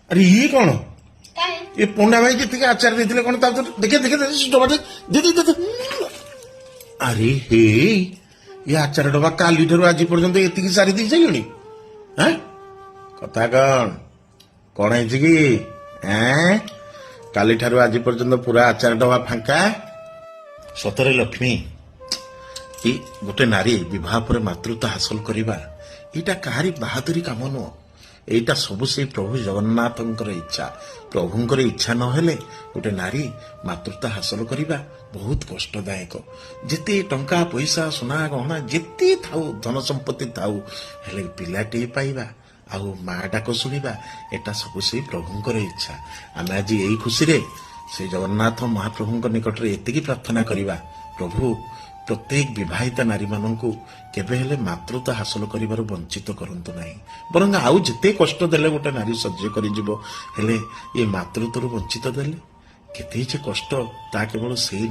ଆରେ, ଇଏ କଣ? କାଇଁ? ଏ ପଣ୍ଡା ଭାଇ ଯେତିକି ଆଚାର ଦେଇଥିଲେ କଣ ତା ଭିତରୁ? ଦେଖେ ଦେଖେ ଦେଖେ, ଡବା ଦେ ଦେ ଦେ ଦେ। ଆରେ ହେ, ଏ ଆଚାର ଡବା କାଲିଠାରୁ ଆଜି ପର୍ଯ୍ୟନ୍ତ ଏତିକି ସାରି ଦେଇ ସାରିଲୁଣି? ଆଁ, କଥା କଣ? କଣ ହେଇଛି କି? ଏଁ, କାଲିଠାରୁ ଆଜି ପର୍ଯ୍ୟନ୍ତ ପୁରା ଆଚାର ଡବା ଫାଙ୍କା। ସତରେ ଲକ୍ଷ୍ମୀ, ଏ ଗୋଟେ ନାରୀ ବିବାହ ପରେ ମାତୃତ୍ୱ ହାସଲ କରିବା, ଏଇଟା କାହାରି ବାହାଦୁରୀ କାମ ନୁହଁ। ଏଇଟା ସବୁ ସେଇ ପ୍ରଭୁ ଜଗନ୍ନାଥଙ୍କର ଇଚ୍ଛା। ପ୍ରଭୁଙ୍କର ଇଚ୍ଛା ନହେଲେ ଗୋଟେ ନାରୀ ମାତୃତ୍ୱ ହାସଲ କରିବା ବହୁତ କଷ୍ଟଦାୟକ। ଯେତେ ଟଙ୍କା ପଇସା, ସୁନା ଗହଣା ଯେତେ ଥାଉ, ଧନ ସମ୍ପତ୍ତି ଥାଉ, ହେଲେ ପିଲାଟିଏ ପାଇବା ଆଉ ମା ଡାକ ଶୁଣିବା, ଏଟା ସବୁ ସେଇ ପ୍ରଭୁଙ୍କର ଇଚ୍ଛା। ଆମେ ଆଜି ଏଇ ଖୁସିରେ ସେଇ ଜଗନ୍ନାଥ ମହାପ୍ରଭୁଙ୍କ ନିକଟରେ ଏତିକି ପ୍ରାର୍ଥନା କରିବା, ପ୍ରଭୁ, ପ୍ରତ୍ୟେକ ବିବାହିତ ନାରୀମାନଙ୍କୁ କେବେ ହେଲେ ମାତୃତ୍ୱ ହାସଲ କରିବାରୁ ବଞ୍ଚିତ କରନ୍ତୁ ନାହିଁ। ବରଂ ଆଉ ଯେତେ କଷ୍ଟ ଦେଲେ ଗୋଟେ ନାରୀ ସହ୍ୟ କରିଯିବ, ହେଲେ ଏ ମାତୃତ୍ୱରୁ ବଞ୍ଚିତ ଦେଲେ କେତେ ଯେ କଷ୍ଟ, ତା କେବଳ ସେଇ